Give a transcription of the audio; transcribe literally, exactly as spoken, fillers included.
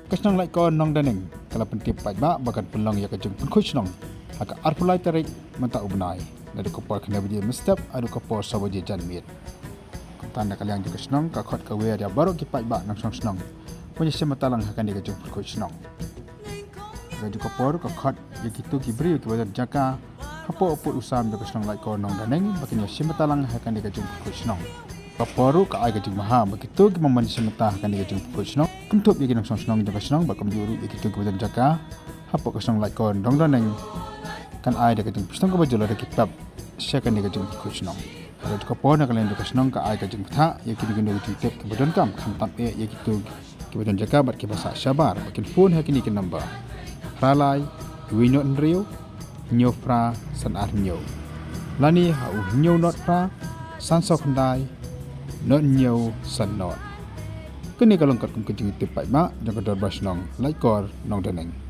Ka shnong Laitkor Nongdaneng ka la pyntip paidbah ba kan pynlong ïa ka jingpynkhuid shnong ha ka arphew lai tarik mynta u bnai, naduh ka por khyndai baje mynstep haduh ka por saw baje janmiet. Kumta na ka liang jong ka shnong ka khot ka wer ïa baroh ki paidbah nongshong shnong ban ïa shim bynta lang ha kane ka jingpynkhuid shnong. Ha kajuh ka por ka khot ïa kito ki briew kiba don jaka hapoh u pud u sam jong ka shnong Laitkor Nongdaneng ba kin ïa shim bynta lang ha kane ka jingpynkhuid shnong. Ka por ruh ka ai ka jingbha ba kito ki bym shim bynta ha kane ka jingpynkhuid shnong, kynthup ïa ki nongshong shnong jong ka shnong bad kumjuh ruh ïa kito kiba don jaka hapoh ka shnong Laitkor Nongdaneng, kan ai da ka jingpynshnong kaba jur lada ki pep sha kane ka jingpynkhuid shnong. Ha kajuh ka por na ka liang jong ka shnong ka ai ka jingbthah ïa kino kino ki jingtip kiba donkam, khamtam eh ïa kito kiba don jaka bad kiba sah shabar ba kin phone ha kine ki number: phra lai, wei nod hynriew, hynñiew phra, san ar hynñiew, lane ha u hynñiew nod phra, san saw khyndai, nod hynñiew, san nod. Kane ka long katkum ka jingtip paidbah jong ka dorbar shnong Laitkor Nongdaneng.